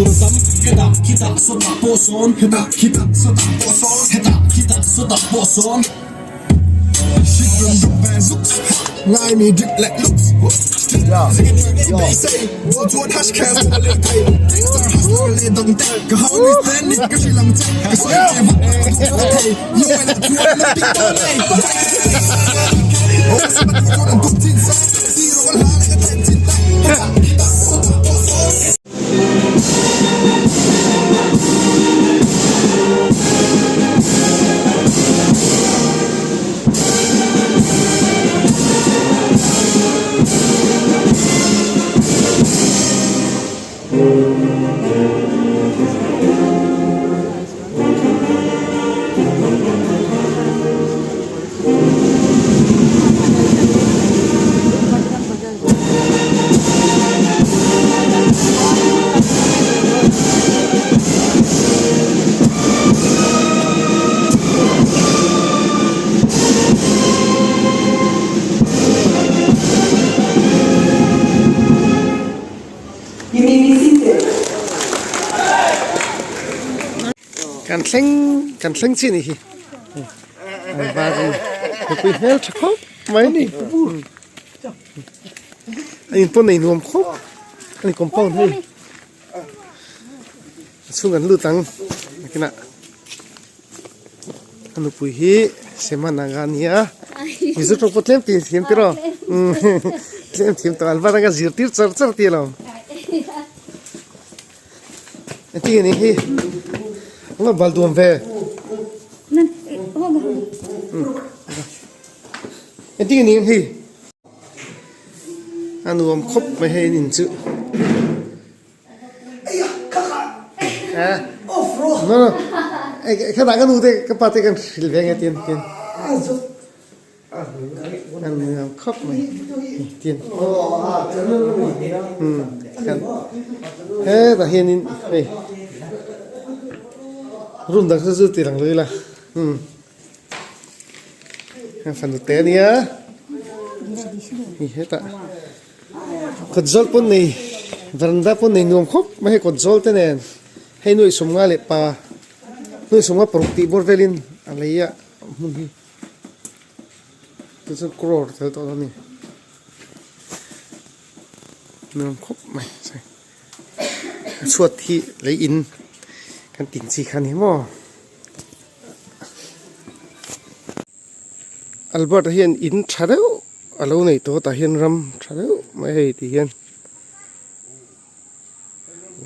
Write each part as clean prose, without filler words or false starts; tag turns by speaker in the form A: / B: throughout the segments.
A: tur a tam Hetah khitah sawtah pawh sawn Hetah khitah sawtah pawh sawn Hetah khitah sawtah pawh sawn
B: You may be seated.
C: Kan thleng kan thleng chi ni hi an var in mipui hmel tha khawp mai ni a in pawn nei nuam khawp a ni compound hei a chhung an lut ang nakinah a nupui hi Semanaga a nia mizo tawng pawh tlem tih thiam tiraw tlem thiam tawh an var anga zirtir char char tih alo Engtin nge ni hi anga bal duam ve engtin nge ni hi a nuam khawp mai hei an in chu no no khata ka nu te ka pa te kan hrilh ve nge tin tin a nuam khawp mai tin hetah hianin hei room dang chu ti lang lo ila Fanu te ania hei hetah kawt zawl pawn nei veranda pawn nei nuam khawp mai hei kawt zawl te nen hei nuaih sawmnga leh pa nuaih sawmnga paruk tih bawr velin a lei a hmun hi chu chu crore tel tawh a ni nuam khawp mai a chhuat hi lei in kan tin chi kha a ni maw. Albert-a hian in tha deuh a lo nei tawh a tah hian ram tha deuh mai hei ti hian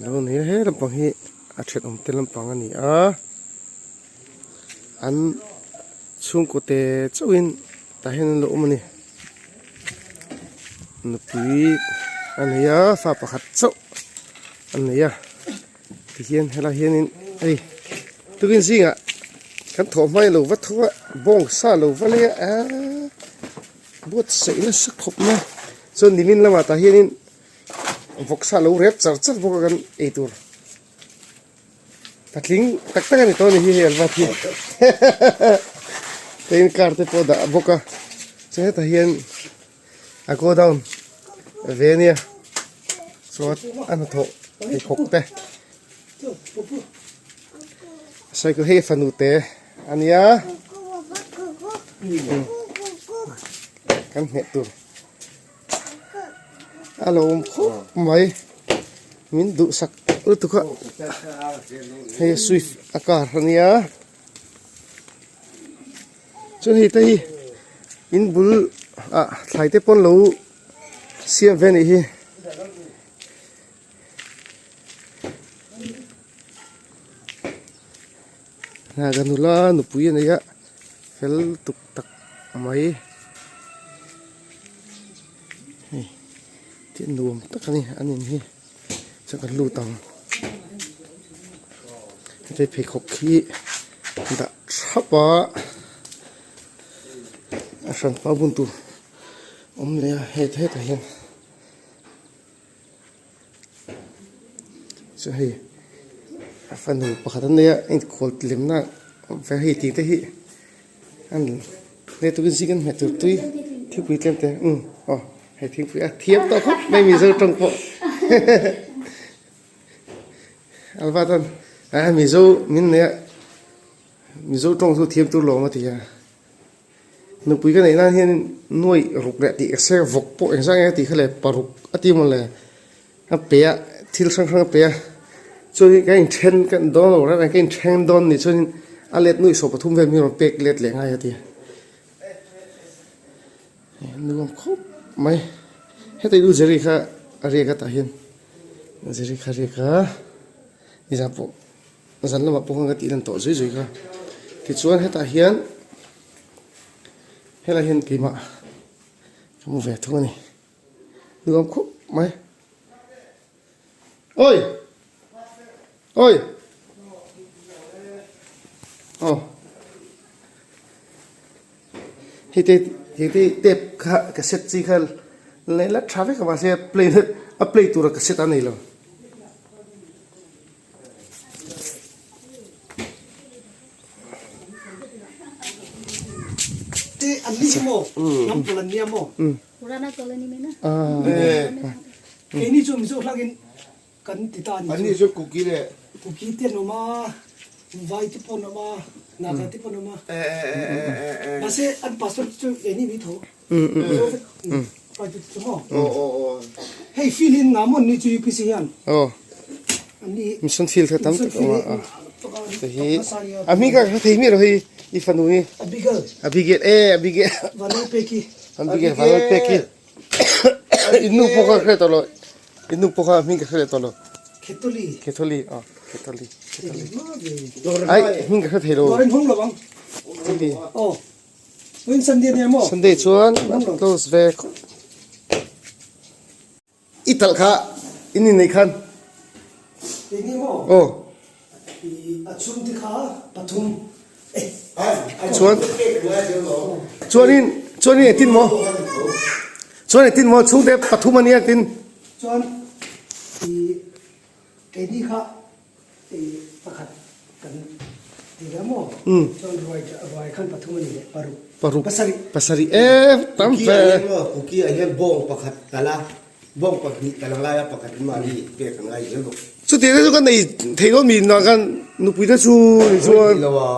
C: a lo nei a he lampang hi a thenawm te lampang a ni a an chhungkaw te chauhin tah hian an lo awm a ni nupui a nei a fa pakhat chauh a nei a. Tihian helai hianin hei tukin zingah kan thawh hmai lo va tho a bawng sa lo va lei a aaa buatsaih nasa khawp mai chuan nimin lamah tah hianin vawksa lo rep char char bawk a kan ei tur patling tak tak a ni tawh a ni hi hei an vat hi tin car te pawh dah bawk a chuan hetah hian a go down ve ania chuan a hnathawh pheikhawk te cycle hei fanu te ania kan hmeh tur a lo awm khawp mai min duhsak lutuk a hei swift a car ania. Chuan hei te hi in bul ah thlai te pawn lo siam ve a nih hi. Naga nula nupui a nei a fel tuk tak mai hei thil nuam tak a ni an in hi chuan kan lut ang heti pheikhawk hi dah thap a a hran hma bun tur awm leh a hei hetah hian chu hei a fanu pakhat an nei a inkhawl lemna hei tih te hi a ni hei tukin zing an hmeh tur tui thingpui tlem te umm aw hei thingpui a thiam tawh khawp mai mizo tawng pawh. Albert an a Mizo min nei a Mizo tawng chu thiam tur lawm a ti a nupui ka neih nan hian nuaih ruk leh tih ka se vawk pawh engzah nge a tih kha le paruk a ti maw le a pe a thil hrang hrang a pe a chuanin ka inthen kan dawn lo reng reng ka inthen dawn nih chuanin a let nuaih sawh pathum vel min rawn pek let leh ngai a ti a. Nuam khawp mai heta i u Jerry kha a riak a tah hian Jerry kha a riak a nizan pawh zan lamah pawh khan ka tih lan tawh zui zui kha tichuan hetah hian helaiah hian keimah ka hmu ve thung a ni nuam khawp mai awi awi aw. Hei te hei te tape kha cassette chi kha leh la tha vek a mahse play na a play tura cassette a nei lo.
D: Te an ni hi maw hnam pawl an nia maw keini chu Mizo hlangin Kan ti ta a ni chu.
E: Anni chu Kuki leh.
D: Kuki te an awm a, Vai te pawh an awm a, Naga te pawh an awm a. Mahse an pastor te chu keini mi tho. Mizo vek vai te chu maw. Hei field hi an ngah maw anni chu UPC hian. Anni.
C: Mission field kha tam tak a awm a. Hei hi a hming kha ka thei miah lo hei i fanu hi.
D: Abigail.
C: Abigail e Abigail.
D: Vanlalpeki.
C: Abigail Vanlalpeki. In nu pawh kha ka hre tawh lo in nu pawh kha hming ka hre leh tawh lo
D: Khetoli
C: Khetoli aw Khetoli Khetoli ai hming ka hre thei lo
D: Dawr in hawng lo ang
C: Sunday
D: aw Vawiin Sunday ania maw
C: Sunday chuan close ve i talh kha in inneih khan
D: Eng emaw
C: aw
D: i a chhungte kha pathum
C: Chuan chuanin chuanin engtin maw chuan engtin maw chhungte pathum a nia tin
D: Chuan i keini kha i pakhat kan ti ve maw chuan ruai ruai khan pathum a ni leh paruk
C: paruk
D: pasarih
C: pasarih e tam
E: Kuki
C: fe
E: ah hian maw kuki ah hian bawng pakhat kal a Bawng pahnih kan ngai a, pakhat in mahni pek an ngai zel bawk.
C: Chuti te chu ka nei thei dawn mi na kan nupui te chu ni chuan.
E: Lo a,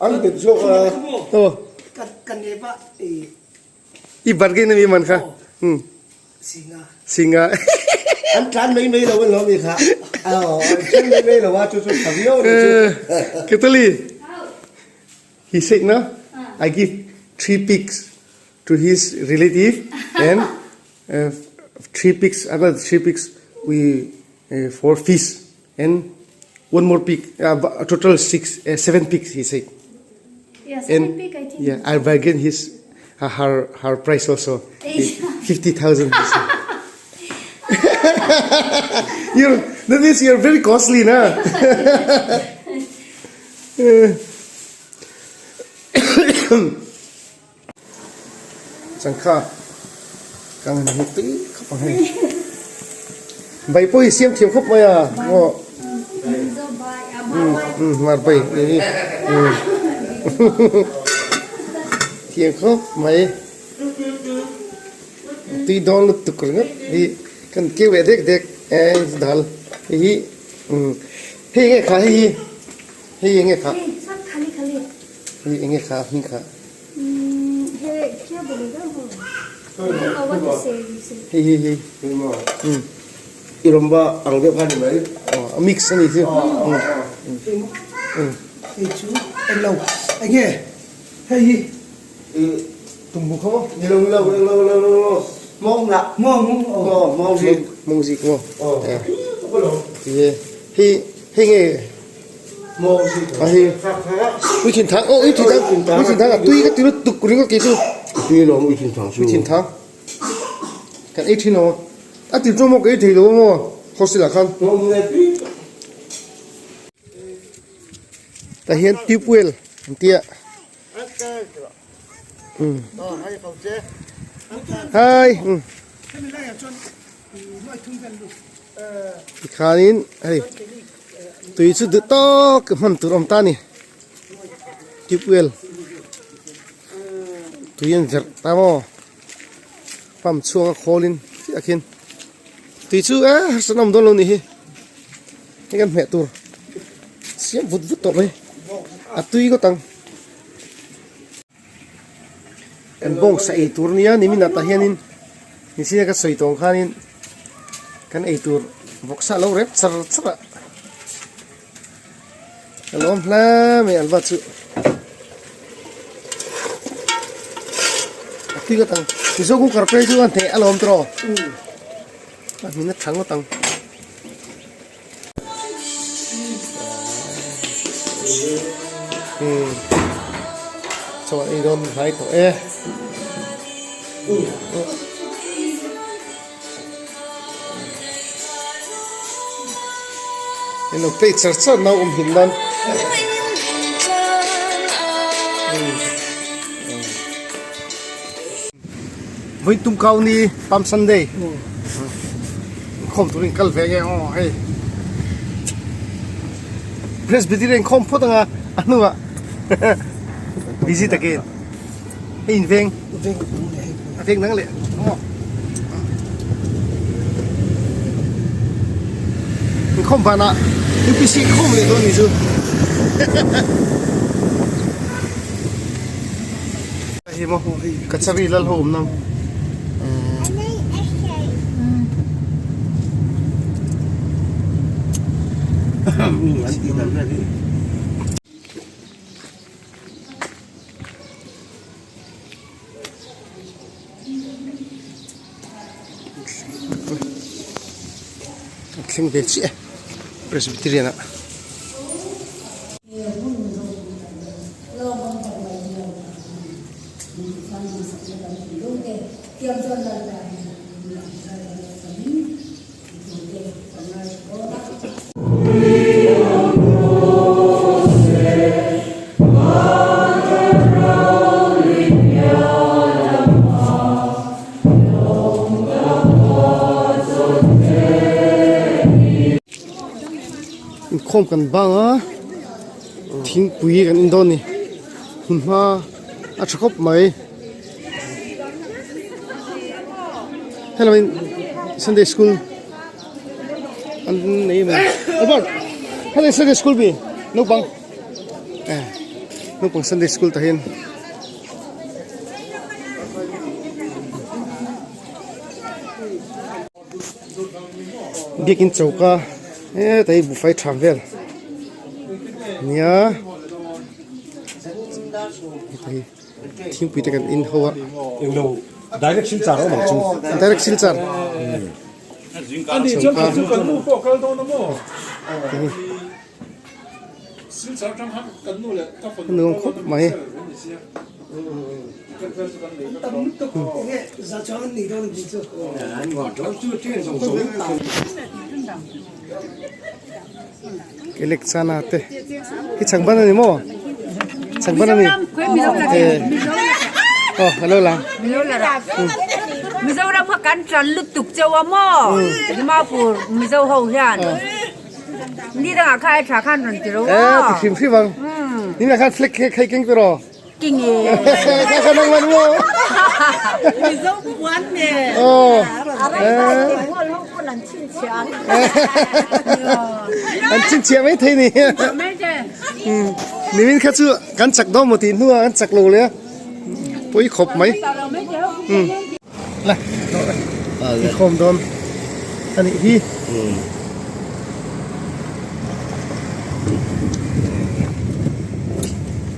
E: an nghet zawk a.
C: Aw.
D: Ka ka nep a i.
C: I bargain ami man kha. Um.
D: Singa.
C: Singa.
E: An tlan mai mai lo an lo mi kha. Aw, an tlan mai mai lo a chu chu tha viau ni chu.
C: Ketali. He said no, I give 3 pigs to his relative and 3 pigs, another 3 pigs we for feast and one more pig, total 6, 7 pigs he said.
F: Yeah, 7 and, pig I think.
C: Yeah, I bargain his her her price also. 50,000. you're that means you're very costly na.
G: Changkha kang han hmu tui khawp ang hei. Bai pawh hi siam thiam khawp mai a maw. Umm mar bai ni hi umm thiam khawp mai tui dawn lutuk ringawt hi kan keu leh dek dek e dal hei hi umm hei enge kha hei hi hei enge kha. Hei enge kha hming kha. Hei hei hei.
E: I rawmba ang deuh kha ni mai.
G: Aw a mix a ni chu.
D: Hei chu englo enge hei hi.
G: Tumbu kha maw?
E: Ni lo ni lo ni lo ni lo mawng lah.
D: Mawng mawng
E: aw mawng zik.
G: Mawng zik maw? Aw. Hei hei nge. A hi ui thin thang aw ui thin thang ui thin thang a tui ka ti lutuk ringawt kei chu
E: tui alawm ui thin thang chu
G: ui thin thang kan ei thin lo a ti chu maw ka ei thei lo maw hostel ah khan tah hian tube well an tia um hai um tikhanin hei tui chu duh tawk hman tur awm ta a ni tube well tui an verh ta maw pump chhuak a khawl in chiah khian tui chu eh harsa nawm dawn lo ni hi.
C: Hei kan hmeh tur siam vut vut tawh mai a tui ngawt ang. Kan bawngsa ei tur nia nimin ah tah hianin nichina ka sawi tawng khanin kan ei tur vawksa lo rep char char a ka lawm hle mai alva chu a tui ngawt ang mizo cooker phei chu a hneh a lawm tawh a hmin a tha ngawt ang. Chaw ei dawn hnai tawh e. Eno play char char nau awm hlim nan. Vawi tum kau ni Palm Sunday. Inkhawm turin kal ve nge aw hei Presbyterian inkhawm phawt anga a hnungah busy takin hei in veng a veng dang leh maw inkhawm vanah UPC inkhawm leh dawn ni chu Hei maw kachari lal ho awm na thleng ve chiah e Presbyterian ah. Inkhawm kan bang a thingpui kan in dawn a ni hmunhma a tha khawp mai hello in sunday school an nei a ni Albert hello sunday school mi naupang eh naupang sunday school tah hian. Biakin choka hetai buffet tha vel nia hetai thingpui te kan in ho a
H: englo direct silchar a awm ang chu
C: direct silchar choka a nuam khawp mai. Kelek chana te hi changban ani maw changban ani aw hello la
I: Mizoram kha kan tran lutuk chauh a maw Dimapur Mizo ho hian. Ni dangah kha ai tha khan rawn ti ro a.
C: Eh, ti hrim hrim ang. Ni na khan flag khe khai keng tiro.
I: King e.
C: Kha khan ang man mo.
B: Mizo puan ne.
C: Oh.
I: Eh. Ngol ho pun an chin chiang.
C: An chin chiang mai thei ni.
I: Mai te.
C: Ni min kha chu kan chak dawn maw tih hnuah kan chak lo le a. Pui khawp mai. La inkhawm dawn a nih hi.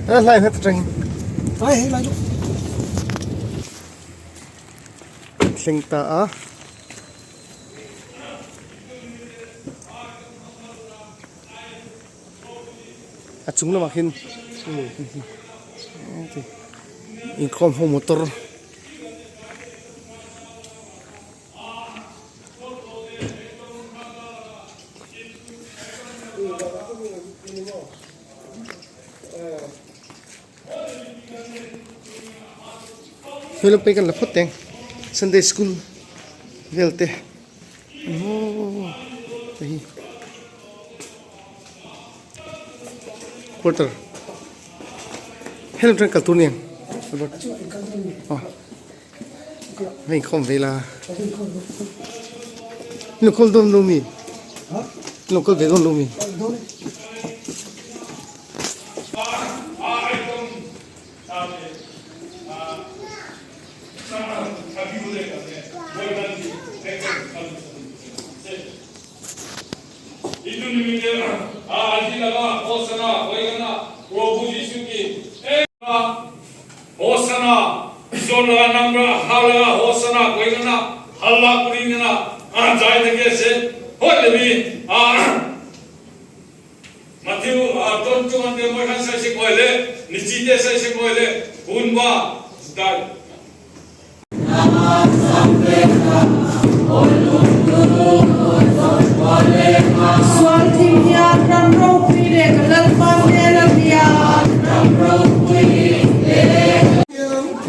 C: A hlai hmet atangin.
D: Ai hei lai chu.
C: Thleng ta a. A chung lamah khian inkhawm ho motor hei lam pawh hi kan la phawt teng sunday school vel te aww hei hi quarter hei lam chuan kal tur a ni ang aw. Hei khawm ve la. Nu khawm dawn lo mi?
G: Lo kal ve dawn lo mi.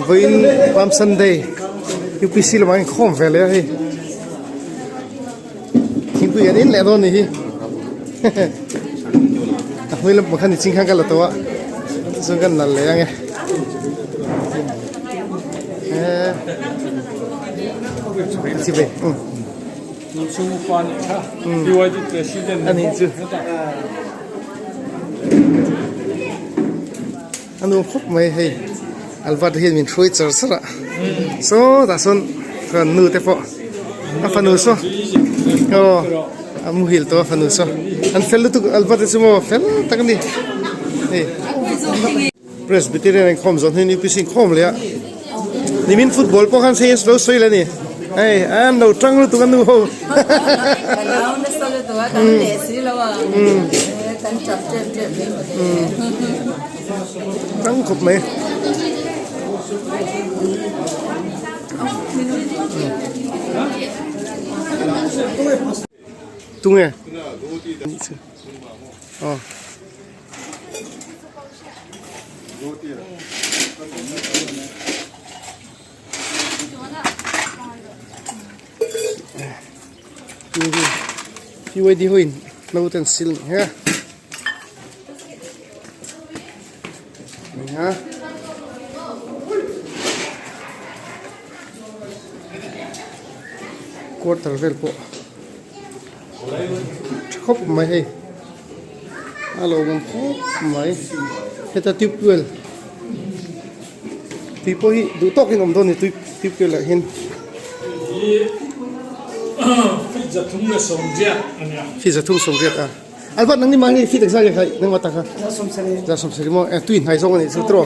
G: Vawiin Palm Sunday UPC lamah hian khawm ve leh a hei thingpui an in leh dawn a nih hi a hmui lampang kha ni ching khan ka la tawh a chuan kan nal leh ang e. Ani chu a nuam khawp mai hei Albert hian min hruai char char a saw tah sawn chuan nu te pawh a fanu saw aw a muhil tawh a fanu saw an fel lutuk Albert te chu maw fel tak a ni hei. Presbyterian inkhawm zawh hnuin UPC inkhawm leh a, nimin football pawh khan hei lo sawi leh a ni, hei an lo tang lutuk a nu ho. Tang khawp mai. Tunge? Aw. BYD hoin no ten sil he ha quarter vel pawh tha khawp mai hei a lo awm khawp mai heta tube well tui pawh hi duh tawkin awm dawn a ni tui tube well ah hian. Feet 380 a Albert nangni mahni feet engzah nge kha nangmah tak kha 170 maw tui hnai zawng a nih chu tiraw.